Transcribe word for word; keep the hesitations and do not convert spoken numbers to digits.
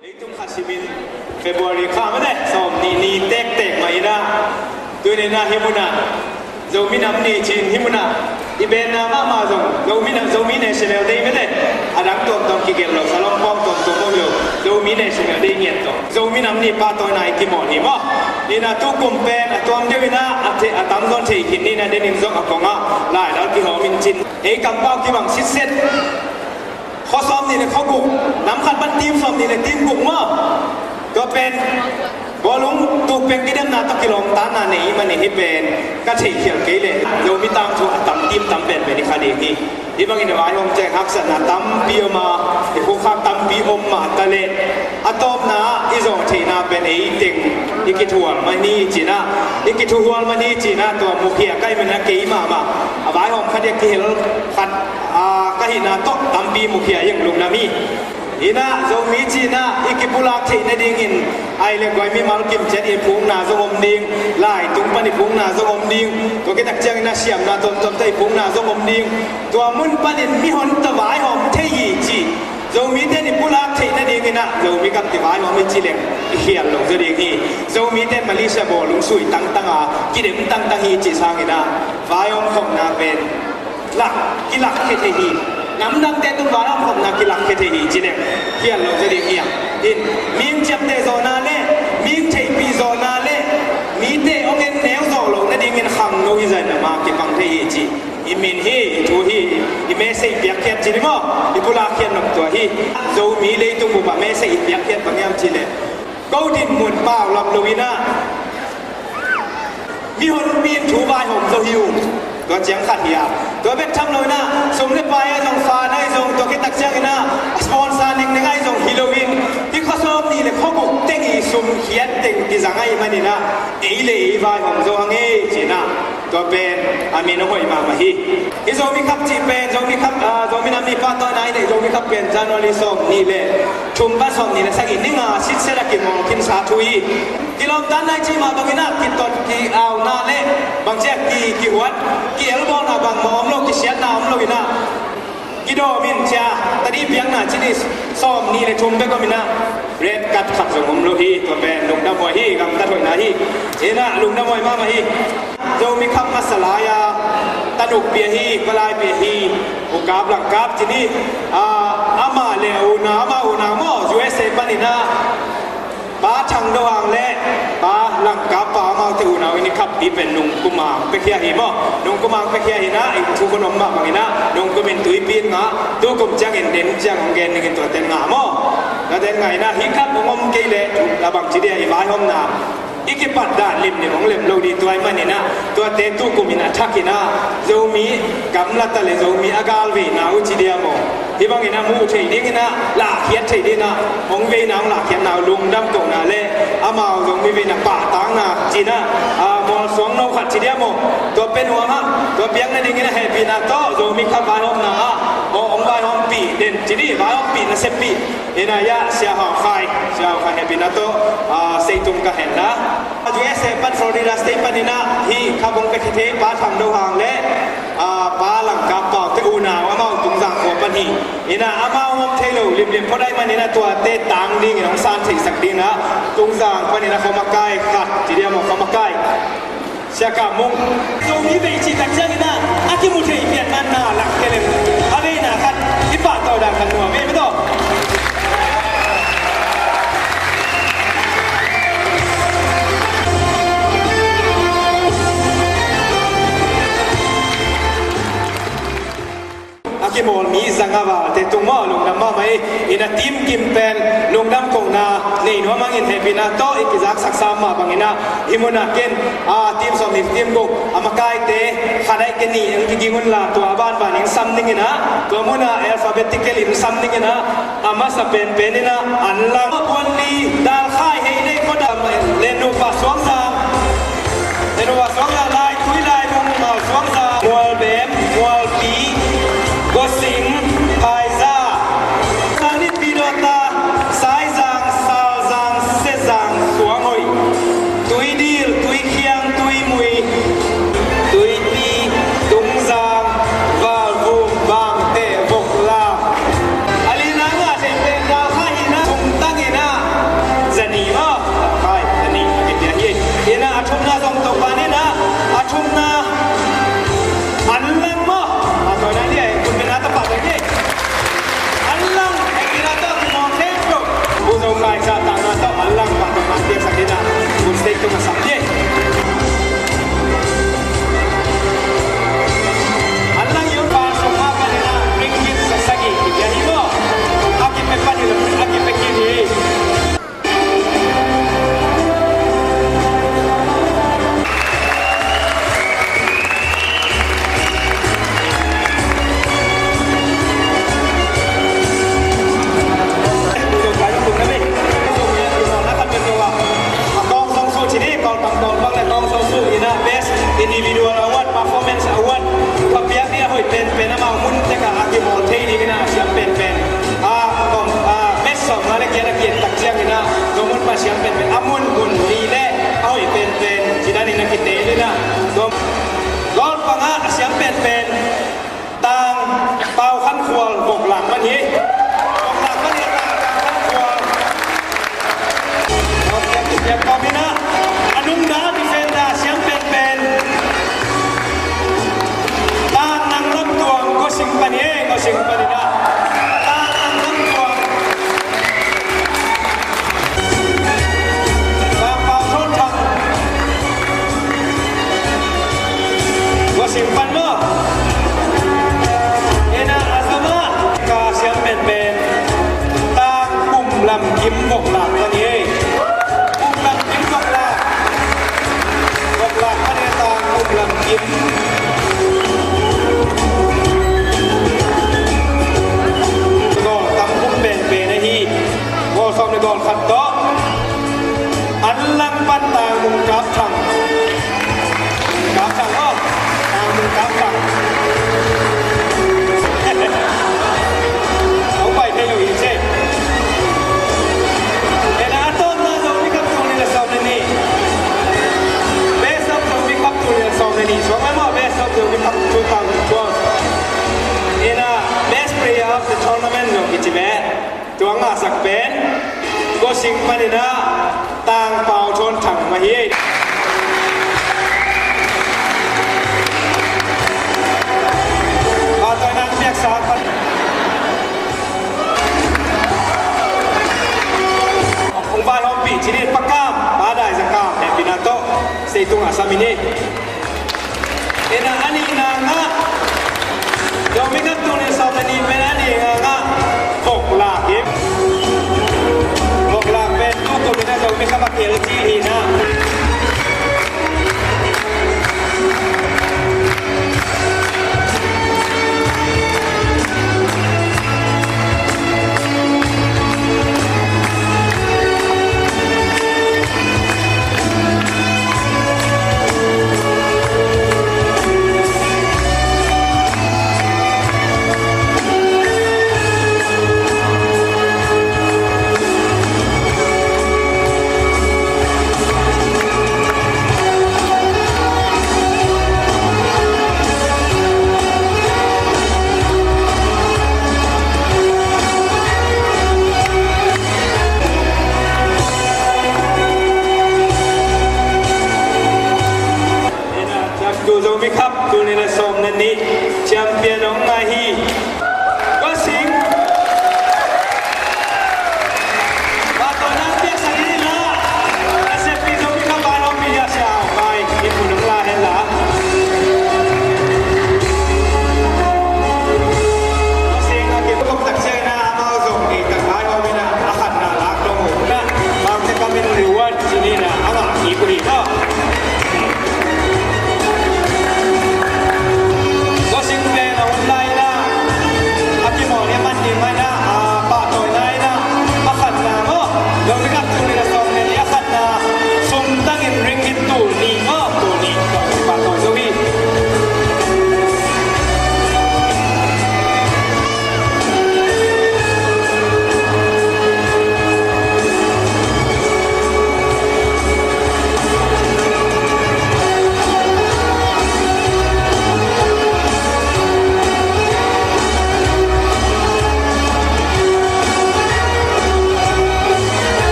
Leitung kha simin February kha mah le sawm nih ni tektek mah in ah, tuni in ah hih munah Zomi Nam Ni ci-in hih munah i benna mahmah zong Zomi Nam, Zomi National Day mah le, a dang tuamtuam kigelh lo, salom pawng tuamtuam om lo, Zomi National Day ngiat tawh Zomi Nam Ni pahtawina i kimawh hi maw. Ina tukum pen a tuam deuh ina a, a tamzaw in thei khin ni ina, denin zong a kongah lailal kihawm in cin, ei kampau kibang sitset. Khua sawm nih le khua guk, nam khat pan team sawm nih le team guk maw. Tua pen bawlung tuk peng kidemna tawh kilawmtatna nei manin hih pen ka theihkhial kei leh Zomi tangthu a tam team tam penpen i kha ding hi. Hih bangin a vaihawm ciang haksatna tampi om a, i khukkhak tampi om mah ta leh a tawpna i zawh theihna pen ei teng i kithuhual mah ni ci-in ah, i kithuhual mah ni ci-in ah, tua mukhia ka hih manin ah kei mahmah a vaihawm khat i a kihel khat ka hihna tawh tampi mukhia i hong lungdam hi. Ina Zomi ci-in ah i kipulak theih nadingin ai le guai mimal kimciat i phukna zong om ding, lai tung pan i phukna zong om ding, tua khit tak ciangin ah siamna tuamtuam tawh i phukna zong om ding. Tua mun panin mihon tawh vaihawm thei hi ci Zomite in i pulak theih nadingin ah Zomi Cup kivaihawm i ci leng i khial lo zaw ding hi. Zomite in Malaysia bawlung sui tangtang a, kidem tangtang hi cih sangin ah vaihawm khopna pen lak, kilakkhia thei hi. Namdangte tung vaihawm khopna kilakkhia thei hi ci leng khial lo zaw ding hi a. In, mihing ciapteh zawhna le mihing theihpih zawhna le mite hong en neu zawh loh nadingin khangno hi zah in a ma kipang thei hi ci i min hi, i thu hi, i message piakkhiat ci ni maw, i pulakkhiat nop tua hi. Zomi leitung bup ah message i piakkhiat bang hiam cih leh, ko dinmun paulap lo-in ah mihonpi in thu vaihawm zo hi ung. Tua ciang khat hi a, tua bek tham lo-in ah sum le pai ahi zong, fund ahi zong, tua khit tak ciangin ah sponsor nengneng ahi zong hi lo-in, hih khua sawm nih le khua guk teng i sum khiat teng kizang ahih manin ah ei le ei vaihawm zo hang ei ci-in ah, tua pen a min a hoih mahmah hi. Hih Zomi Cup cih pen, Zomi Cup, ah, Zomi Nam Ni pahtawina i neih Zomi Cup pen January sawm nih le thum pan sawm nih le sagih ni nga sitset a kimawl khinsa thu hi. Kilawmtatna i cih mah bangin ah kitot ki-auna le bangci a ki, kihuat, ki-elbawlna bangmah om lo, kisiatna om lo-in ah kidawm in cia, tadi biakna ci ni, sawm nih le thum bek om-in ah red card khat zong om lo hi. Tua pen lungdam huai hi, gamtat hoihna hi. Ina lungdam huai mahmah hi. Zomi Cup masa lai-a tanukpi ahi, palaipi ahi, ukap langkap ci ni, ah, amah le a unau, amah unau maw, U S A panin ah Pa Thang Do Hang le Pa Langkap Pau amaute unau in i khappi pen nungkum a hong piakhia hi maw. Nungkum a hong piakhia hi-in ah, i thu khun om mah bangin ah nungkum in tuipi in ngah, tukum ciangin den ciang hong gen dingin tuate in ngah maw. Tuate in ngah in ah, hih cup hong om kei leh a bangci dia i vaihawmna i kipat dan limlim hong lem lo ding, tua ahih manin ah tuate tukum in a thak in ah, Zomi gamlata le Zomi a galveina uh ci dia maw, hih bangin a muh theih dingin ah, lahkhiat theih dingin ah hong veina, hong lahkhiatna uh lungdam kohna le amau Zomi veina pahtakna ci-in ah, ah, mualsuang no khat ci dia maw, tua pen uh a, tua piak nadingin a hehpihna tawh Zomi Cup vaihawmna ah hong vaihawmpih den ci ding, vaihawmpih naseppih. Ina ya, Sia Hau Khai, Sia Hau Khai hehpihna tawh, ah, seitung ka hen la. U S A pan, Florida State panin ah hih cup hong piakhia thei Pa Thang Do Hang le, ah, Pa Langkap Pau te unau amau Tungzang khua pan hi. Ina amau hong om thei lo limlim phot ahih manin ah tuate tang dingin hong san theihsak dingin ah Tungzang panin ah khuamakai khat ci dia maw, khuamakai Sia Kam Mung. Zomi vei cih tak ciangin ah a kimu thei pian man na lak ke leng a veina khat i pahtawi dan khat nuam ei mah tawh. A kimawl mi zanga valte tung maw, lungdam mahmah hi. Ina team kim pen lungdam kohna nei nuam hangin hehpihna tawh i kizaksak sam mah bangin ah, hih munah ken, ah, team sawm nih team guk a makaite khat ahih kei nih in kiging un la, tua a banban in sam dingin ah, tua munah alphabetical in sam dingin ah, a masa penpen in ah an lang. Buan li, Dalkhai, Hei Nei, Khuadam, Lennupa Suangzang, Lennupa Suangzang, Laitui, Laibung, Mao Suangzang, Mualbem, Mualpi, Gosing, Phaiza, Sanit Pidota, Saizang, Salzang, Sezang, Suanghoih, Tuidil, Tuikhiang, Tuimui, Tuipi, Tungzang, Valvum, Bangteh, Voklam. A lina ngah thei pen Dalkhai hi-in ah, Thungtang hi-in ah, Siam penpen a mun mun li le a hoih penpen ci danin a kite lina. Gol panga a siam penpen Tang Pau Khan Khual, Voklak man hi. Voklak man hi, Tang Pau Khan Khual. Voklak man hi, Tang Pau Khan Khual. A nungda defender siam penpen Tang Nang Lam Tuang, Gosing pan hi, Gosing pan hi na. Tang Nang Lam Tuang. Tang Pau Thawn Thang. Gosing pan maw. Ena a zama ka siam penpen Tang Pum Lam Kim, Voklak pan hi. Pum Lam Kim, Voklak. Voklak pan hi, Tang Pum Lam Kim. Gol tam Pum penpen ahi. Gol sawm le gol khat tawh. An lang pan Tang Mung Kap Thang. Kap Thang aw. Tang Mung Kap Thang. Hong pai thei lo hi seh. Ena a tawpna Zomi Cup tul nih le sawm le nih. Best of Zomi Cup tul nih le sawm le nih. Suang mai maw, Best of Zomi Cup two thousand twelve. Ena best player of the tournament lo kici ve. Tua ngahsak pen Gosing panin ah Tang Pau Thawn Thang mah hi. Pahtawina piaksa khat. Hong vaihawmpih cinin Pa Kam, Pa Dai Za Kam, hehpihna tawh seitung ah sam in hi.